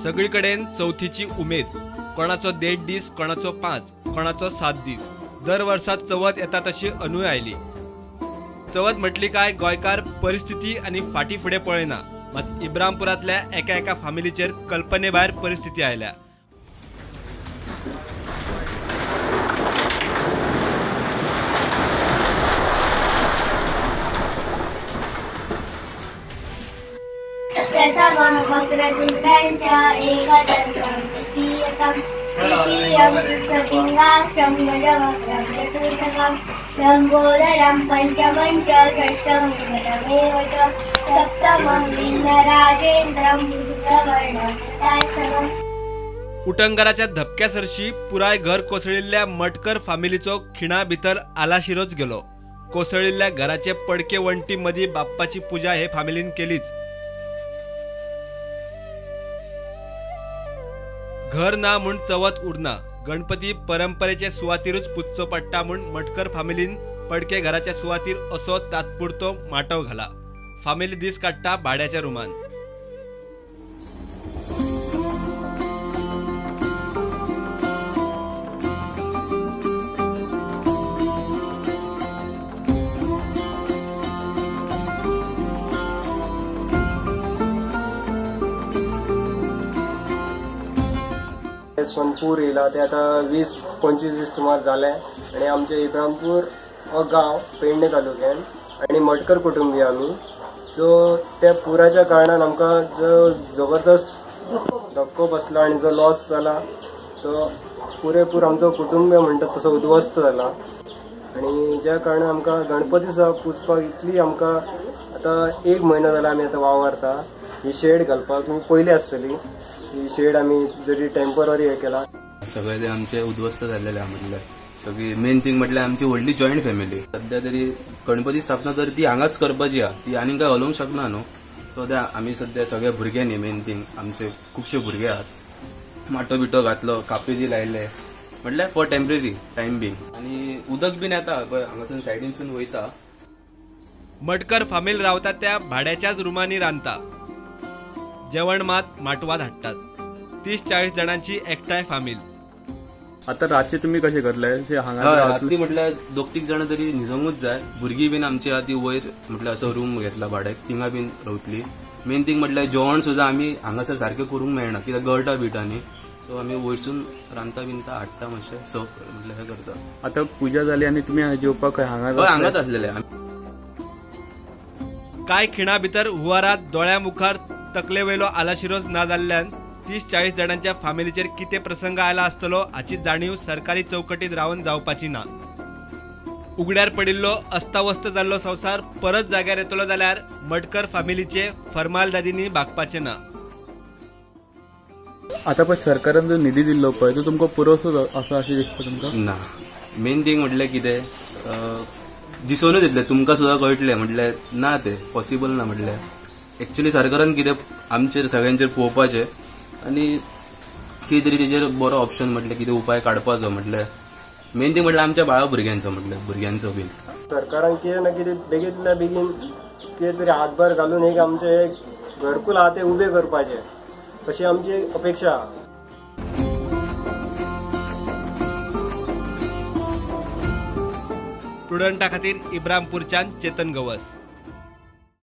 सगळी कडेन चवथीची उमेद. कोणाचो 1.5 दीस, कोणाचो 5, कोणाचो 7 दीस. दर वर्सा चवथ येता तशी अनूय आयली. चवथ म्हटली काय गोंयकार परिस्थिती आनी फाटी फुडें पळयना. मात इब्रामपुरांतल्या एका एका फामिलीचेर कल्पने भायर परिस्थिती आयल्या. प्रथमं वक्रतुण्डं एकदन्तं तृतीयं तृतीयं कृष्णपिङ्गाक्षं गजवक्त्रं चतुर्थकं लम्बोदरं पञ्चमं च षष्ठं विघ्नमेव च सप्तमं विघ्नराजेन्द्रं रुद्रवर्णं तथाष्टमम्. उटंगाराच्या धपक्यासरशी पुराय घर कोसळिल्ल्या मटकर फामिलीचो खिणा भितर आलाशिरोच गेलो. कोसळिल्ल्या घराचे पडके वण्टी मदीं बाप्पाची पुजा हे फामिलीन केलीच. घर ना म्हूण चवथ उरना. गणपती परंपरेचे सुवातीरूच पुजचो पडटा म्हूण मटकर फामिलीन पडके घराच्या सुवातीर असो तात्पुरतो माटव घाला. फामिली दीस काडटा भाड्याच्या रुमान. पूर येयला ते आतां 20-25 दीस सुमार जाले आनी आमचे इब्रामपूर हो गांव पेडणे तालुक्यान आनी मटकर कुटुंबीय आमी, जो त्या पुराच्या कारणान आमकां जो जबरदस्त धक्को बसला आनी जो लॉस जाला तो पुरेपूर आमचो कुटुंब म्हणटा तसो उद्ध्वस्त जाला. आनी ज्या कारणान आमकां गणपती सुद्दां पुजपाक इतली आमकां आतां 1 म्हयनो जाला आमी आतां वावरता. ही शेड घालपाक तुमी पयली आसतली, ही शेड आमी जरी टेम्पररी हे केला. सगळे ते आमचे उद्ध्वस्त जाल्लेले आहा. म्हटल्यार सगळी मेन थिंग म्हटल्यार आमची व्हडली जॉयंट फॅमिली. सध्या तरी गणपती स्थापना तर ती हांगाच करपाची आहा, ती आनीक काय हलोवंक शकना न्हू. सो त्या आमी सध्या सगळ्या भुरग्यांनी मेन थिंग आमचे खुबशे भुरगे आहात, माटो बिटो घातलो, कापेदी लायले, म्हटल्यार फॉर टेम्पररी टायम बींग. आनी उदक बीन येता पळय हांगासून सायडीनसून वयता. मटकर फामील रावता त्या भाड्याच्याच रुमांनी रांदता. जेवण मात माटवात हाडटात. 30-40 जाणांची एकठांय फामील. आता रातचे तुम्ही कशे करले? रात्री म्हटल्यार 2-3 जाणां तरी न्हिजोंकूच जाय. भुरगीं बीन आमची आहा ती वयर म्हटल्यार असो रूम घेतला भाड्याक, थिंगा बीन रावतली. मेन थिंग म्हटल्यार जेवण सुद्दां आमी हांगासर सारकें करूंक मेळना कित्याक गळटा बिटा न्ही. सो आमी वयरसून रांदता बिनता हाडटा मातशें सो म्हटल्यार हें करता. आतां पुजा जाली आनी तुमी जेवपाक हांगा हांगाच आसलेले. कांय खिणा भितर हुवारात दोळ्या मुखार तकले वयलो आलाशिरोच ना जाल्ल्यान 30-40 जाणांच्या फामिलीचेर कितें प्रसंग आयला आसतलो हाची जाणीव सरकारी चौकटीत रावन जावपाची ना. उगड्यार पडिल्लो अस्तावस्त जाल्लो संवसार परत जाग्यार येतलो जाल्यार मटकर फामिलीचे फर्मालदादींनी भागपाचें ना. आतां पळय सरकारान जो निधी दिल्लो पळय तो तुमकां पुरोसो आसा अशें दिसता तुमकां? ना, मेन थिंग म्हटल्यार कितें दिसोनूच येतलें तुमकां सुद्दां कळटलें म्हटल्यार ना तें पॉसिबल ना. म्हटल्यार एक्चुअली सरकारान कितें आमचेर सगळ्यांचेर पळोवपाचें आनी कितें तरी तेजेर बरो ऑप्शन म्हटल्यार कितें उपाय काडपाचो. म्हटल्यार मेन थिंग म्हटल्यार आमच्या बाळा भुरग्यांचो म्हटल्यार भुरग्यांचो बीन सरकारान कितें ना कितें बेगींतल्या बेगीन कितें तरी हातभार घालून एक आमचें एक घरकुल आहा तें उबें करपाचें अशी आमची अपेक्षा आहा. प्रुडंटा खातीर इब्रामपूरच्यान चेतन गवस.